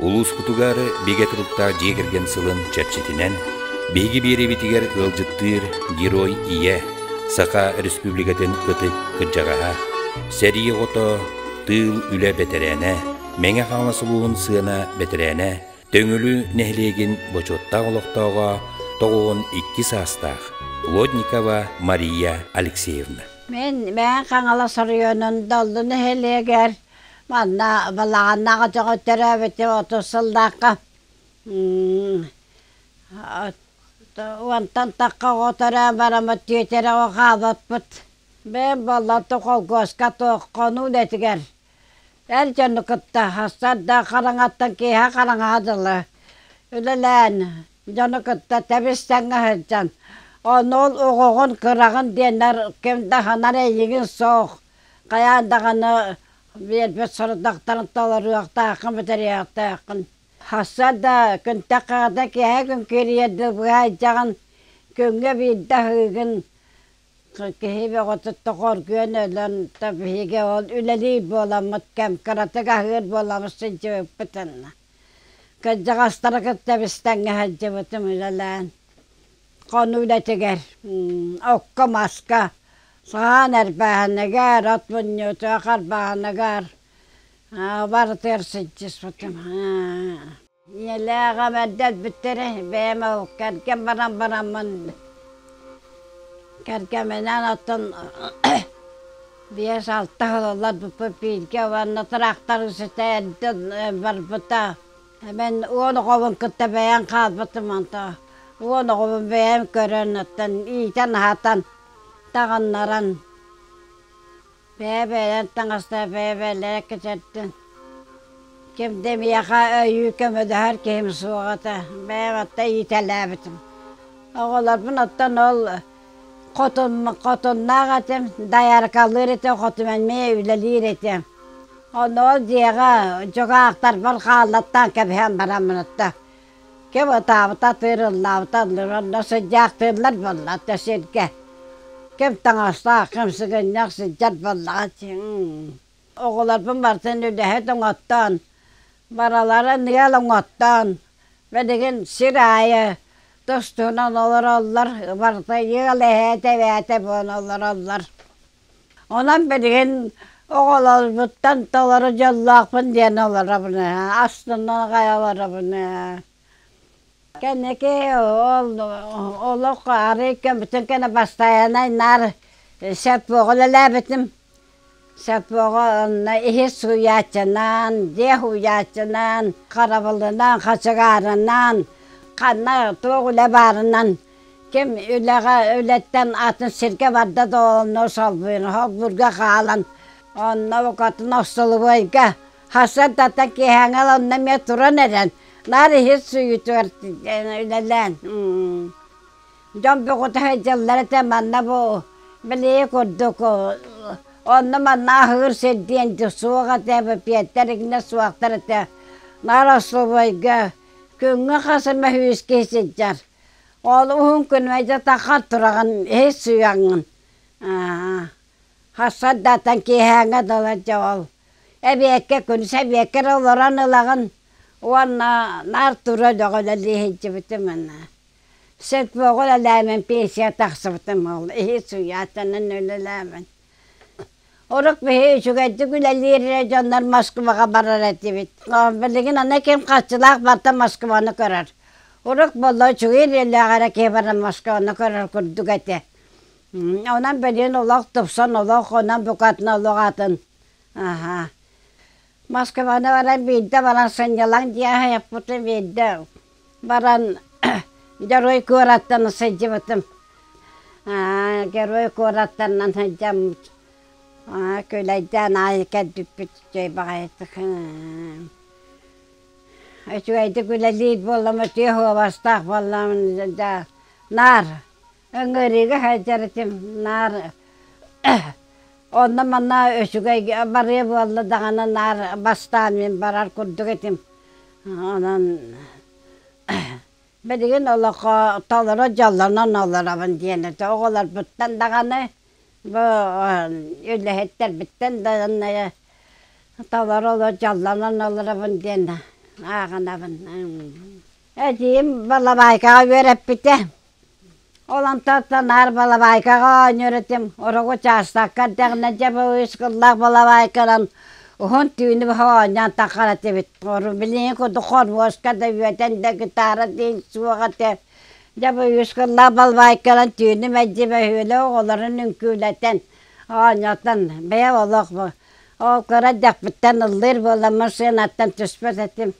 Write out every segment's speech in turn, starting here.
Улууспутугар бигэ туруктаах дьиэ кэргэн сылын чэрчитинэн биһиги биэриибитигэр ыалдьыттыыр Герой Ийэ, Саха Республикатын ытык кырдьаҕаһа, сэрии оҕото, тыыл үлэ бэтэрээнэ, Мэҥэ Хаҥалас улууһун сыана бэтэрээнэ, Төҥүлү нэһилиэгин бочуоттаах олохтооҕо 92 саастаах Плотникова Мария Алексеевна. Мин Мэҥэ Хаҥалас оройуонун Доллу нэһилиэгэр Манна балаҕаннаах өтөҕө төрөөбүтүм 30 сыллаахха. Уонтан тахха оҕо төрөөн бараммыт түөтэрэ оҕо хаалбаппыт. Бэйэм буоллар холкуоска хонуу үлэтигэр эр дьону кытта сарда хараҥаттан киэһэ хараҥаҕа дылы үлэлээн дьону кытта тэбис-тэҥҥэ сылдьан ону ол оҕоҕун кыраҕын диэннэр ким да аһынар эйигин суох хайаан даҕаны биэрбит сорудахтарын толоруохтааххын, бүтэриэхтээххин. Хасса да күнтэх хаҕата киэһэ күн кириэр дылбыһа күҥҥэ биирдэ аһыыгын киһи бөҕөтүттэ хоргуйан өлөн биһиги ол үлэлиир буоламмыт кэм кыратык аһыыр буоламмыт сылдьыбыппыт кырдьаҕастары кытта бистэҥҥэ сылдьыбытым үлэлээн хонуу үлэтигэр окко-маска саһаан эрбээһинигэр, от мунньуутугар, харбааһыныгар барытыгар сылдьыспытым. Ийэлээх эрдэ өлбүттэрэ, бэйэм ол кэргэн баран бараммын кэргэминээн оттон 5-6 сыл олорбуппут бииргэ уонна тыраахтарыысыта эрдэ барбыта. Мин 10 оҕобун кытта бэйэм хаалбытым онто 10 оҕобун бэйэм көрөн оттон иитэн-аһатан таҕыннаран бэйэ-бэйэлэрин таҥастара бэйэ-бэйэлэрэ кэтэрдэн ким да миэхэ өйүү көмөлөһөр киһим суох этэ бэйэм оттон иитэлээбитим оҕолорбун оттон ол хотун хотуннаах этим дояркалыыр этим хотум эмиэ үлэлиир этим ону ол дьиэҕэ дьукаахтарбар хааллаттаан кэбиһэн бараммын отто ким ытаабыта тыырыллаабыта онно сылдьаахтыыллар буолла отто сиргэ ким таҥастаах ким сыгынньах сылдьар буоллаҕа оҕолорбун барытын үлэһит оҥоттоон бараларын ыал оҥоттоон билигин сир аайы тус-туһунан олороллор барыта ыал эһээтэ эбээтэ буолан олороллор онон билигин оҕолорбуттан толору дьоллоохпун диэн олоробун астынан аҕай олоробун Кэнники ол олох арыый көммүтүн кэннэ бастайаанай наар сеппоҕа үлэлээбитим. Сеппоҕа онно иһит сууйааччынан, дьиэ сууйааччынан, харабылынан, хачыгаарынан, ханна туох үлэ баарынан ким үлэҕэ үлэттэн атын сиргэ барда да онно солбуйан холбуурга хаалан онно букатын остолобуойга хасыардаттан киэһээҥи онно эмиэ туран эрэн Наар иһит сүүйүтүгэр үлэлээн дьон бөҕөтө сылдьаллар этэ манна бу били курдук онно манна аһыыр сир диэн суох этэ пиэттэр игинэ суохтар этэ наар остолобуойга күҥҥэ хас эмэ сүүс киһи сылдьар ол уһун күн дьэ таххар тураҕын иһит сууйаҥҥын хасса киэһээҥҥэ дылы дьэ ол эбиэккэ күнүс эбиэккэ эрэ олорон ылаҕын уонна наар тура үлэҕэ үлэлии сылдьыбытым аны сельпоҕа үлэлээмин пенсия тахсыбытым ол иһи суйаатанан үлэлээмин Урут биһи үчүгэйдик үлэлиир эрэ дьоннор Москваҕа барар этибит. Билигин аны ким харчылаах барта Москваны көрөр. Урут буолла үчүгэй үлэлээх эрэ киһи баран Москваны көрөр курдук этэ. Онон билигин олох тупсан олох онон букатын олох атын. Аһа. Москваны баран биирдэ баран сынньалаҥ дьиэ аһайаппытым биирдэ баран Дьоруой куораттан сылдьыбытым. Герой куораттарынан сылдьаммыт күлэйдээн аайы кэлбиппит үчүгэй баҕайытык. Үчүгэйдик үлэлиир буоллам, үтүө суобастаах буоллам наар ыҥырыыга сылдьар этим наар онно-манна үчүгэй барыа буолла даҕаны наар бастаан мин барар курдук этим онон билигин олоххо толору дьоллонон олоробун диэн этэ оҕолорбуттан даҕаны бу үлэһиттэрбиттэн даҕаны толору дьоллонон олоробун диэн. ааҕынабын. Эдьиийим балабаайкаҕа үөрэппитэ. Ол онтон наар балабаайкаҕа оонньуур этим. Урукку учаастакка эрдэҕинэ дьэ бу үс кыллаах балабаайканан уһун түүнү быһа оонньоон таххар этибит. Билигин курдук хормуоска да үөтэн да гитара диэн суох этэ. Дьэ бу үс кыллаах балабаайканан түүнү мэлдьи бөһүөлэк оҕолорун үҥкүүлэтэн оонньотон бэйэ олох ол кыра эрдэхпиттэн ыллыыр буоламмын сыанаттан түспэт этим.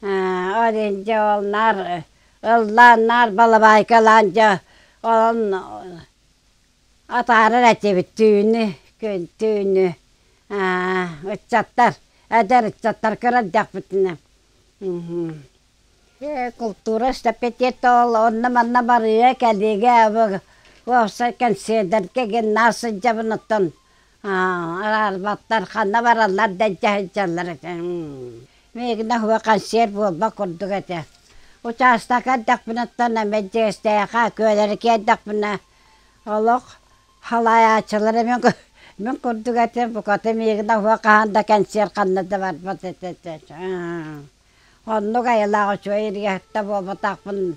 Ол иһин дьэ ол наар ыллаан наар балабаайкалаан дьэ онон атаарар этибит түүнү күн түүнү ыччаттар эдэр ыччаттар кыра эрдэхпитинэ Култуура эстафетета ол онно-манна барыа кэлиигэ уопсай кэнсиэрдэргэ гимназ сылдьабын оттон араарбаттар ханна бараллар да илдьэ сылдьаллар этэ. Миигинэ уһуга концерт буолбат курдук этэ. Учаастакка эрдэхпинэ оттон Мэлдьэгэстээххэ Күөлэрикэ эрдэхпинэ олох халайааччылара мин курдук этим букатын миигинэ уһуга хаһан да кэнсиэр ханна да барбат этэ. Оннук айылаах үчүгэй ырыаһыт да буолбатахпын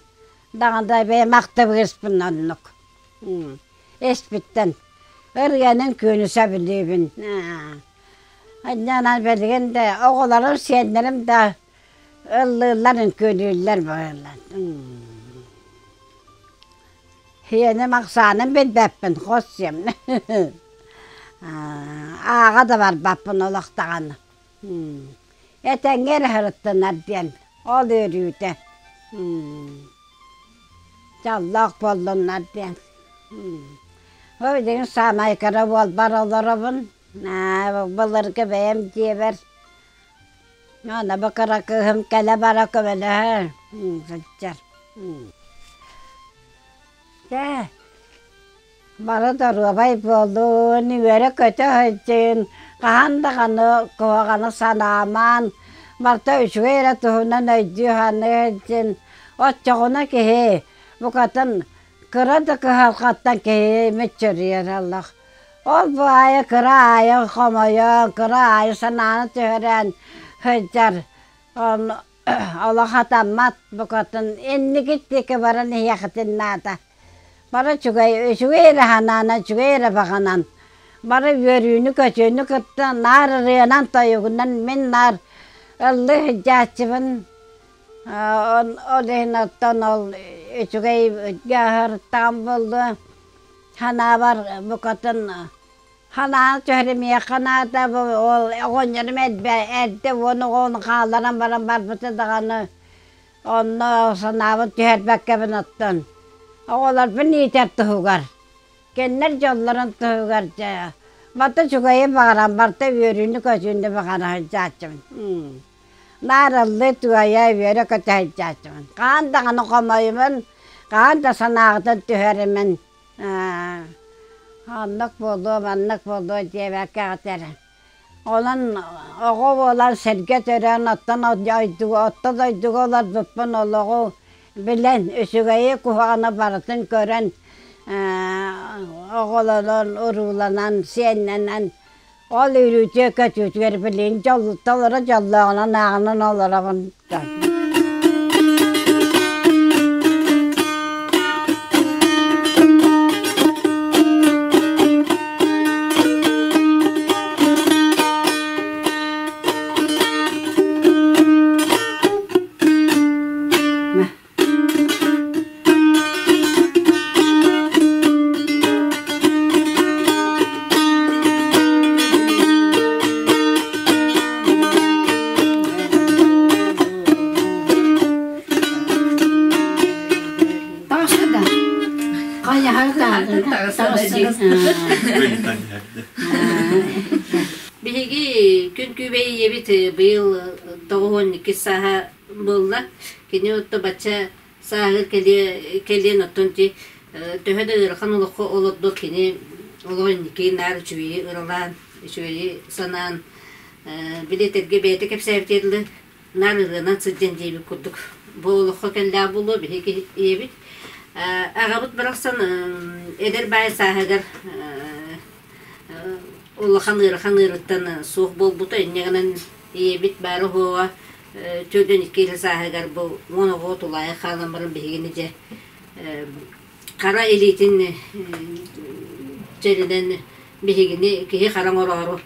даҕаны бэйэм ахтыбыыспын оннук. Испиттэн ырыанын күөнү сөбүлүүбүн. Инньэ билигин да оҕолорум, сиэннэрим да ыллыыллар, үҥкүүлүүллэр быһыылар. Сиэним ахсаанын билбэппин, хос сиэм. Ааҕа да барбаппын олох даҕаны. Этэҥҥэ эрэ сырыттынар диэн ол үөрүүтэ дьоллоох буоллуннар диэн. Бу билигин саамай кыра уолбар олоробун. Былыргы бэйэм дьиэбэр уонна бу кыра кыыһым кэлэ-бара көмөлөһө сылдьар. Дьэ Бары доруобай буоллун, үөрэ-көтө сылдьын, хаһан даҕаны куһаҕаны санаамаан, барыта үчүгэй эрэ туһунан өйдүү-саныы сылдьын. Оччоҕуна киһи букатын кыра да кыһалҕаттан киһи мүччүрүйэр олох. Ол бу аайы кыра аайы хомойон, кыра аайы санааны түһэрэн сылдьар. Олох хатаммат букатын инники диэки баран иһиэххитин наада. Бары үчүгэй, үчүгэй эрэ санаанан, үчүгэй эрэ баҕанан, бары үөрүүнү-көтүүнү кытта наар ырыанан-тойугунан мин наар ыллыы сылдьааччыбын. Ол иһин оттон ол үчүгэй аһарыттаҕым буоллуо. Санаабар букатын ханаан түһэримиэххэ наада. Ол оҕонньорум эрдэ уон оҕону хаалларан баран барбыта даҕаны Онно санаабын түһэрбэккэбин оттон оҕолорбун иитэр туһугар, кинилэр дьоллорун туһугар дьэ барыта үчүгэйи баҕаран, барыта үөрүүнү-көтүүнү баҕара сылдьааччыбын. Наар ыллыы туойа, үөрэ-көтө сылдьааччыбын. Хаһан даҕаны хомойумун, хаһан да санааҕытын түһэримин. Оннук буолуо, маннык буолуо диэбэккэ эрэ. Онон оҕо буолан сиргэ төрөөн, оттон орто дойдуга олорбуппун олоҕу билэн, үчүгэйи куһаҕаны барытын көрөн, оҕолонон, урууланан, сиэннэнэн, ол үөрүүтүгэр-көтүүтүгэр билигин толору дьоллооҕунан ааҕынан олоробун. Биһиги күн күбэй ийэбит быйыл 92 сааһа буолла. Кини отто бачча сааһыгар кэлиэн оттон ти төһө да ыарахан олоххо олордор кини олох инники наар үчүгэйи ыралаан, үчүгэйи санаан били этэргэ бэйэтэ кэпсээбитигэр дылы наар ырыанан сылдьан диэбит курдук бу олоххо кэллээх буолуо биһиги ийэбит. Аҕабыт барахсан эдэр баай сааһыгар улахан ыарахан ыарыттан суох буолбута инньэ гынан ийэбит баара-суоҕа. 42 ил сааһыгар бу 10 оҕо тулаайах хаалан баран биһигини дьэ хара илиитин чэринэн биһигини киһи хара оҥороору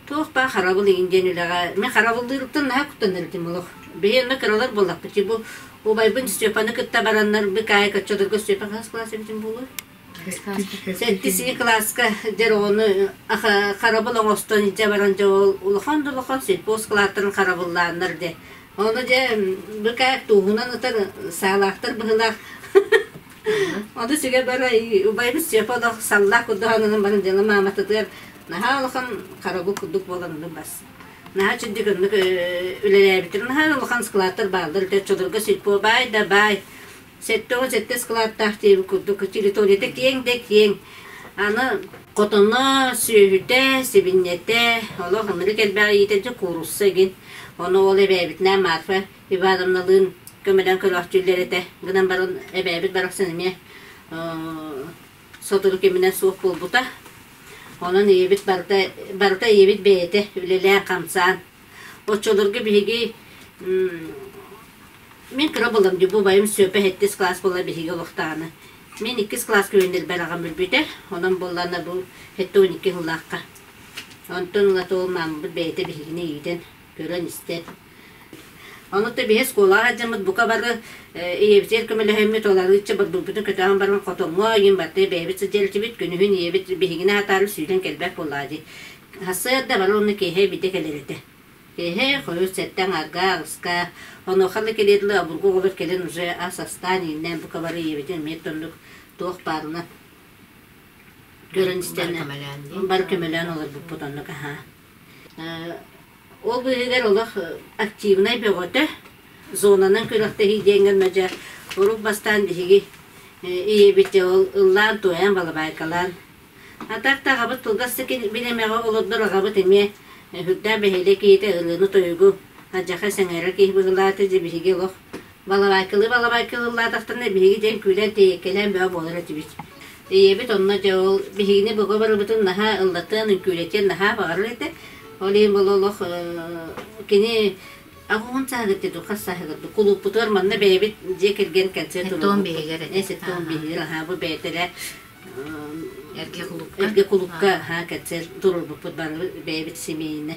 туох баа харабыл игин диэн үлэҕэ мин харабыллыырыттан наһаа куттанар этим олох. Биһи онно кыралар буоллахпыт бу убайбын Степаны кытта бараннар быкаайа оччолорго Степа хас класс эбитин буолуой? Сэттис кылааска дьэр оҕону харабыл оҥостон илдьэ баран дьэ ол улахан да улахан сельпо складтарын харабыллааннар дьэ. Ону дьэ быкаайык тууһунан ытар саалаахтар быһыылаах. Ону сүгэ бара убайбыт Степа олох саллаах курдук ананан баран дьыла мааматытыгар наһаа улахан харабыл курдук буолан ону бас. Наһаа чүддүк оннук үлэлээбитим. Наһаа улахан складтар бааллар. Оччолорго сельпо баай да баай. 77 складтаах диэбит курдук территорията киэҥ да киэҥ. Аны хотоно, сүөһүтэ, сибинньэтэ, олох ынырык элбэх иитэлдьи куурусса игин. Ону ол эбээбитинээн Марфа Ивановналыын көмөлөөн көрөөхтүүллэр этэ. Гынан баран эбээбит барахсан эмиэ сотору кэминэн суох буолбута. Онон ийэбит барыта, барыта ийэбит бэйэтэ үлэлээн-хамсаан. Оччолорго биһиги мин кыра буолам дии, бу убайым Сүөпэ сэттис класс буола биһиги олохтоҕуна. Мин иккис класска үөрэнэрбэр аҕам өлбүтэ. Онон буоллаҕына бу 72 сыллаахха. Онтон ылата ол маамабыт бэйэтэ биһигини иитэн, көрөн-истэн Ону да биһи оскуолаҕа сылдьаммыт бука бары ийэбитигэр көмөлөһөммүт, ол арыычча борбуйбутун көтөҕөн баран хотоҥҥо иҥин барыта бэйэбит сылдьар этибит, күнүһүн ийэбит биһигини аһатаары сүүрэн кэлбэт буоллаҕа дии. Сарсыарда бары уонна киэһэ биирдэ кэлэр этэ. Киэһэ хойут сэттэ аҥаарга, аҕыска, онуоха да кэлиэ дылы обургу оҕолор кэлэн уже ас астаан иҥнээн бука бары ийэбитин эмиэ оннук туох баарынан көрөн-истэн бары көмөлөөн олорбуппут оннук аһаа. Ол быыһыгар олох активнай бөҕөтө, зонанан күрэхтэһии диэҥҥэ мэлдьи урут бастаан биһиги ийэбит дьэ ол ыллаан-туойан, балабаайкалаан. А так да аҕабыт кылгас да бириэмэҕэ олордор аҕабыт эмиэ сүрдээх бэһиэлэй киһитэ ырыаны-тойугу алдьархай сэҥээрэр киһи быһыылаата дьэ биһиги олох балабаайкалыы-балабаайкалыы ыллаатахтарына биһиги дьэ күлэн тэйиэккэлээн бөҕө буолар этибит. Ийэбит онно дьэ ол биһигини бука барыбытын наһаа ыллатыан, үҥкүүлэтиэн наһаа баҕарар этэ. Ол иһин буолуо олох кини аҕуһун сааһыгар дуу, хас сааһыгар дуу кулууппутугар манна бэйэбит дьиэ кэргэн концерт Сэттион биһигэр этэ. Сэттион биһигэр аһаа бу бэйэтэрэ Эргэ кулуупка. Эргэ кулуупка аһаа концерт туруорбуппут бары бэйэбит семейнэ.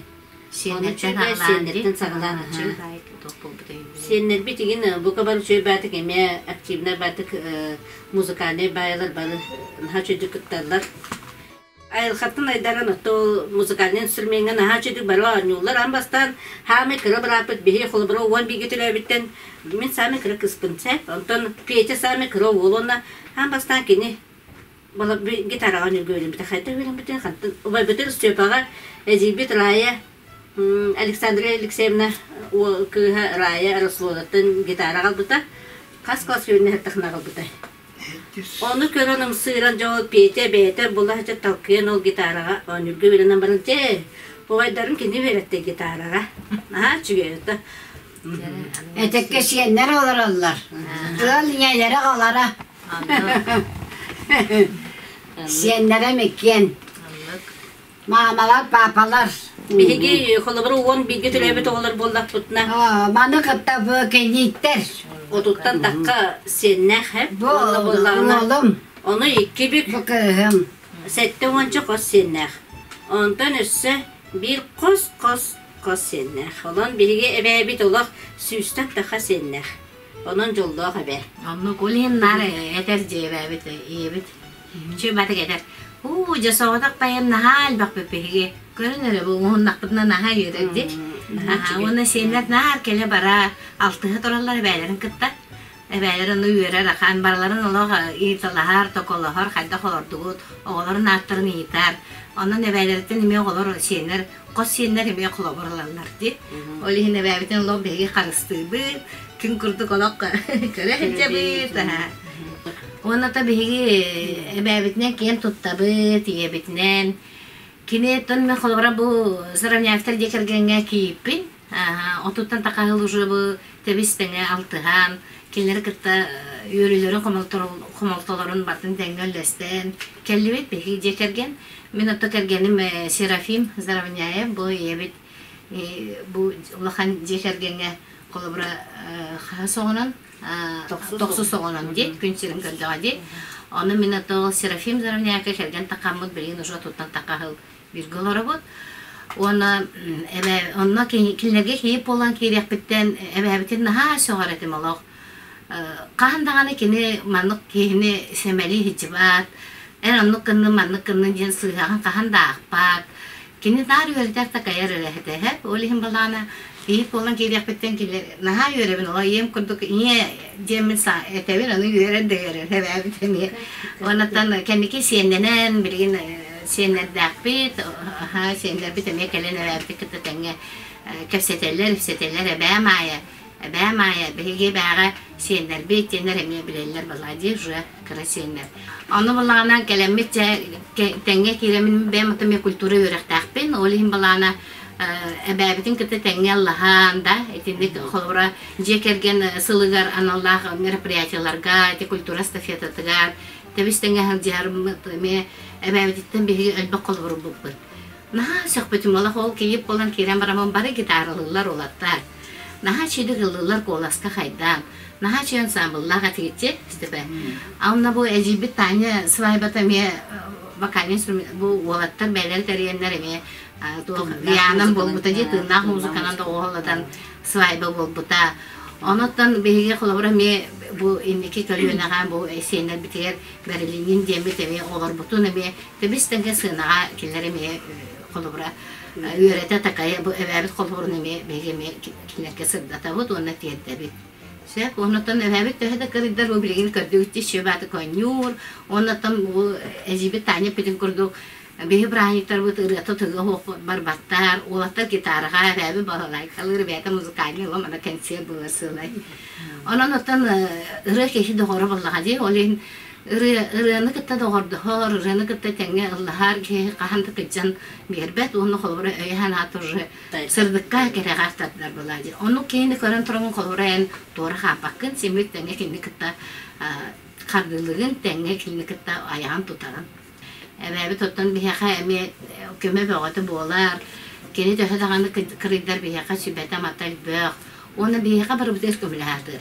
Сиэннэртэн саҕалаан Сиэннэртэн саҕалаан Сиэннэрбит игин бука бары үчүгэй баатык эмиэ активнай баатык музыкальнай баайалар бары наһаа үчүгүйдүк кытталлар. Айылҕаттан айдаран ото музыкальнай инструмеҥҥа наһаа үчүгүйдүк бары оонньууллар. Аан бастаан хаамай кыра бырааппыт биһи холобура 11 төрөөбүттэн мин саамай кыра кыыспын сэ. Онтон Петя саамай кыра уол уонна аан бастаан кини гитараҕа үөрэммитэ хайдах үөрэммитин хантан убайбытын Степаҕа эдьиийбит Рая Александра Алексеевна кыыһа Рая Рословаттан гитара аҕалбыта хас класс үөрэнэ сыттахына аҕалбыта ону көрөн ымсыыран дьэ ол Петя бэйэтэ була сылдьан талкыйан ол гитараҕа оонньуурга үөрэнэн баран дьэ убайдарын кини үөрэттэ гитараҕа наһаа үчүгэй это Этэккэ сиэннэр олороллор. Ыал ийэлэрэ оҕолоро. Сиэннэрэ миккиэн. Маамалар, паапалар. Биһиги холобура 11-гэ төрөөбүт оҕолор буоллахпытына Маны кытта бу кийииттэр. Отуттан тахха сиэннээх һэп. Бу уолум. Ону икки бүк. Бу кыыһым. Сэттэ уонча хос сиэннээх. Онтон өссө биир хос-хос хос сиэннээх. Онон биһиги эбээбит олох сүүстэн таха сиэннээх. Онон дьоллоох эбээ. Оннук ол иһин наар этэр дьиэ эбээбит ийэбит. Үчүгэй этэр. Уу, дьэ соҕотох байым наһаа элбэхпит биһиги. Көрүн эрэ бу уһуннахпытына наһаа үөрэрдик. Уонна сиэннэр наар кэлэ бара алтыһа тураллар эбээлэрин кытта. Эбээлэр ону үөрэр ахан барыларын олох ыйыталаһар, токолоһор, хайдах олордугут, оҕолорун ааттарын ыйытар. Онон эбээлэриттэн эмиэ оҕолор сиэннэр хос сиэннэр эмиэ холобур ылаллар дии. Ол иһин эбээбитин олох биһиги харыстыыбыт, күн курдук олох көрө сылдьабыт. Уонна то биһиги эбээбитинэн киэн туттабыт, ийэбитинэн. Кини оттон мен холобура бу Сыровняевтар дьиэ кэргэҥҥэ кийииппин. Отуттан тахаһыл уже бу тэбис тэҥэ алтыһан, кинилэри кытта үөрүүлэрин хомолтолорун батын тэҥҥэ үллэстэн кэллибит биһиги дьиэ кэргэн. Мин отто кэргэним Серафим Заровняев, бу ийэбит бу улахан дьиэ кэргэҥҥэ Холобура хаһыс оҕонон тохсус оҕонон дии күн сирин көрдөҕө дии. Ону мин ото Серафим Заровняка кэргэн тахаммыт билигин уже туттан тахаһыл бииргэ олоробут. Уонна эбээ онно кинилэргэ кийиит буолан киириэхпиттэн эбээбитин наһаа сөҕөр этим олох. Хаһан даҕаны кини маннык киһини сэмэлии сылдьыбат, эн оннук гыннын, маннык гыннын диэн сыыһаҕын хаһан да аахпат. Кини наар үөрэтэр такайар эрэ этэ. Ол иһин балаана кийиит буолан киириэхпиттэн кини наһаа үөрэбин, ол ийэм курдук ийэ диэммин этэбин, ону үөрэн да үөрэр эбээбит эмиэ. Оннуттан кэнники сиэннэнэн, билигин сиэннэрдээхпит, сиэннэрбит эмиэ кэлэн эбээбити кытта тэҥҥэ кэпсэтэллэр, ипсэтэллэр эбээ Маайа Эбээ Маайа, биһиги эбээҕэ сиэннэрбит диэннэр эмиэ билэллэр балаадьы уже кыра сиэннэр. Ону былаана кэлэммит дьэ тэҥҥэ киирэммин бэйэм оттон эмиэ культура үөрэхтээхпин, ол иһин былаана эбээбитин кытта тэҥҥэ ыллаһан да итинник холобура дьиэ кэргэн сылыгар аналлаах мероприятиеларга ити культура эстафетатыгар тэбис тэҥҥэ сылдьыһарбыт эмиэ эбээбититтэн биһиги элбэх холобур ылбыппыт. Наһаа сөхпүтүм олох ол кийиит буолан киирэн бараммын бары гитаралыыллар уолаттар. Наһаа үчүгэй ыллыыллар куоласка хайдаан. Наһаа үчүгэй ансаамбыллаах этигитчи Степе. А онно бу эдьиийбит Таня свадьбата эмиэ вокальный инструмент бу уолаттар бэйэлэрэ тэрийэннэр эмиэ туох Дианам буолбута дии тыыннаах музыканан доҕуһуоллатан свадьба буолбута. Онуттан биһиги холобура эмиэ бу инники көлүөнэҕэ бу сиэннэрбитигэр бэрилиннин диэммит эмиэ оҕолорбутун эмиэ Тэбис-тэҥҥэ сыанаҕа кинилэр эмиэ холобура үөрэтэ такайа бу эбээбит холобурун эмиэ биһиги эмиэ кинилэргэ сырдатабыт уонна тиэрдэбит. Сөп, оннуттан эбээбит төһө да кырыйдар бу билигин көрдүгүт дии сүөбааты конньуур, оннуттан бу эдьиийбит Таня эппитин курдук биһи бырааһынньыктарбыт ырыата тыга суох барбаттар, уолаттар гитараҕа эбээбит балалайкалыыр, эбээтэ музыкальный улам ана кэнсиэр буолар сыалай. Онон оттон ырыа киһи доҕоро буоллаҕа дии, ол иһин Ырыа, ырыаны кытта доҕордоһор, ырыаны кытта тэҥҥэ ыллаһар киһи хаһан да кыдьан биэрбэт уонна холобура өйө-санаата уже сырдыкка, кэрэҕэ тардар буолаа дии. Оннук киһини көрөн тураҥҥын холобура эн туора хаампаккын, симмит тэҥҥэ кинини кытта хардыылыгын, тэҥҥэ кинини кытта айаҕын тутаҕын. Эбээбит оттон биһиэхэ эмиэ көмө бөҕөтө буолар. Кини төһө даҕаны кырыйдар биһиэхэ сүбэтэ-амата элбэх. Уонна биһиэхэ барыбытыгар көмөлөһө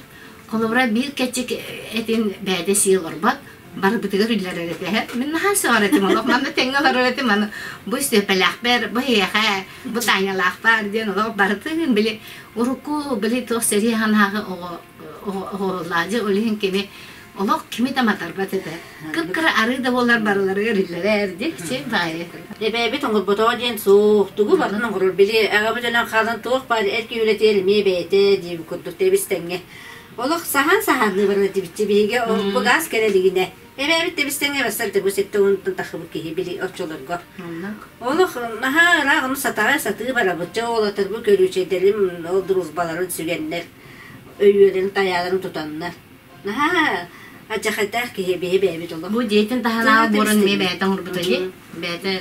Холобура, биир кэччик этин бэйэтэ сии олорбот, барыбытыгар үллэрэр этэ. Мин наһаа сөҕөр этим олох, манна тэҥҥэ олорор этим, аны бу Степэлээхпэр, бу эһиэхэ, бу Танялаахпар диэн олох барытын били урукку били туох сэрии ханаағы оҕо оҕолаадьы ол иһин кини олох кими да матарбат этэ. Кып-кыра арыы да буолар барыларыгар үллэрэр дии баайы. Эбээбит оҥорботоҕо диэн суох, тугу барытын оҥорор били аҕабыт өлөн хаалан туох баар эр киһи үлэтигэр эмиэ бэйэтэ диэбит курдук тэбис тэҥҥэ. Олох саһаан-саһаанныы барар этибитчи биһиги бу гаас кэлэ илигинэ. Эбээбит тэбис тэҥҥэ барсар да бу сэттэ уонтан тахсыбыт киһи били оччолорго. Олох наһаа ыраах ону сатаҕай сатыы барабыт. Дьэ уолаттарбыт көрүүчэйдэрим ол дружбаларын сүгэннэр, өйүөлэрин тайааларын тутаннар. Наһаа алдьархайдаах киһи биһи бэйэбит олох. Бу дьиэтин таһынааҕы буорун эмиэ бэйэтэ оҥорбута дии. Бэйэтэ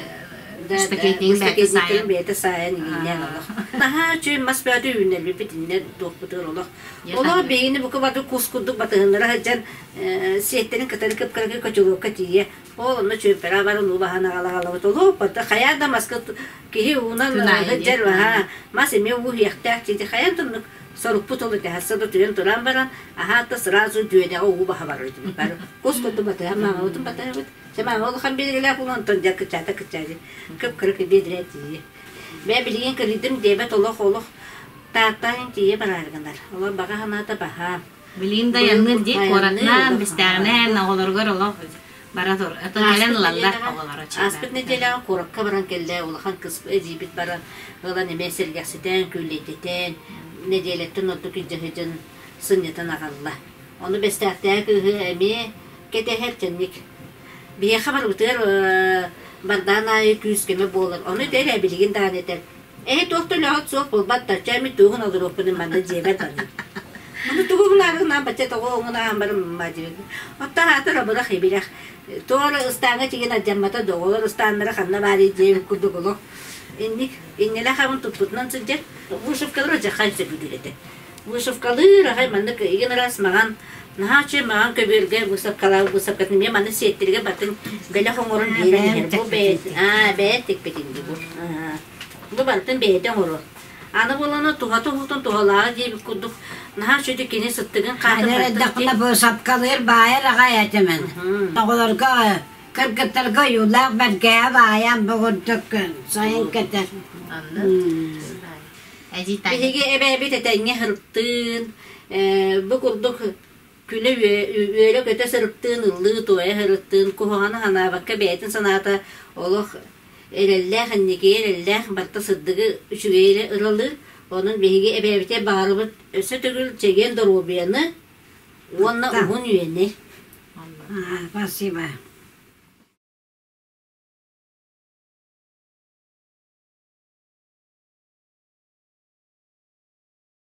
штакетнигин бэйэтэ саайан. Бэйэтэ саайан иҥиннээн олох. Наһаа үчүгэй мас бөҕөтө үүннэрбиппит иннэ туохпутугар олох. Олох биһигини бука бары кус курдук батыһыннара сылдьан сиэттэрин кытары кып-кыракый котелокка тиийэ. Ол онно чүөмпэрэ баран уу баһан аҕала-аҕалабыт. Олох барда хайаан да маска киһи уунан сылдьар мас эмиэ уу иһиэхтээх дии хайаан да оннук Сорукпут ол этэ, саба түһэн туран баран, аһаата сразу дүөдэҕэ уу баһа барар этибит. Бары кус курдук батыһан маамабытын батыһабыт. Чэ маама улахан биэдэрэлээх буолан онтон дьэ кыччаата кыччаата кып-кыра биэдэрэ тиийэ. Бээ билигин кырыйдым диэбэт олох олох Тааттаан тиийэ бараары гынар. Олор баҕа санаата баһаам. Билигин да айанныыр дии, куоратынан, бистээҕинэн, оҕолоругар олох бара тур. Это кэлэн ылаллар оҕолоро. Ааспыт нэдиэлэҕэ куоракка баран кэллэ, улахан кыс эдьиийбит баран ылан эмиэ сэргэхситэн, күүлэйдэтэн, нэдиэлэттэн ордук илдьэ сылдьан сынньатан аҕалла. Ону Бэстээхтээҕи кыыһы эмиэ кэтэһэр кэнник. Биһиэхэ барыбытыгар бардаан аайы күүс-көмө буолар. Ону этэр ээ билигин даҕаны этэр. Эһи туох да үлэҕит суох буолбат да, чэ мин тугун олоруохпунуй манна дьиэбэр барыым. Муну тугу гынаарыгынаан бачча тоҕо оҥунаан барым диэбит. Оттон аатыр абырах ибирэх. Туора ыстааҥҥа тигин алдьаммата доҕолор ыстааннара ханна баарый диэбит курдук олох. Инник иннилээх абын туппутунан сылдьар. Вышивкалар дьахай сөбүлүүр этэ. Вышивкалыыр аҕай маннык игин ыраас маҕан наһаа үчүгэй маҕан көбүөргэ выставкалаабыт выставкатын эмиэ маннык сиэттэргэ батын бэлэх оҥорон биэрэн иһэр. Бу бэйэ аа бэйэ тикпитин дии бу. Бу бантын бэйэтэ оҥорор. Аны буолана туһата уһутун туһалааҕа диэбит курдук наһаа сүдү кини сыттыгын хаатын Эдэр эрдэхпинэ быысапкалыыр баайар аҕай этим эн. Оҕолорго кыргыттарга ойуулаах бэргэһэ баайан бу курдук сайын кэтэр. Биһиги эбээбит этэҥҥэ сырыттыын, бу курдук күнэ үөрэ-көтө сырыттыын, ыллыы-туойа сырыттыын, куһаҕаны санаабакка бэйэтин санаата олох эрэллээх, инникигэ эрэллээх, барыта сырдыгы, үчүгэйи эрэ ыралыыр. Онон биһиги эбээбитэ баҕарабыт өссө төгүл чэгиэн доруобуйаны уонна уһун үйэни. Спасибо.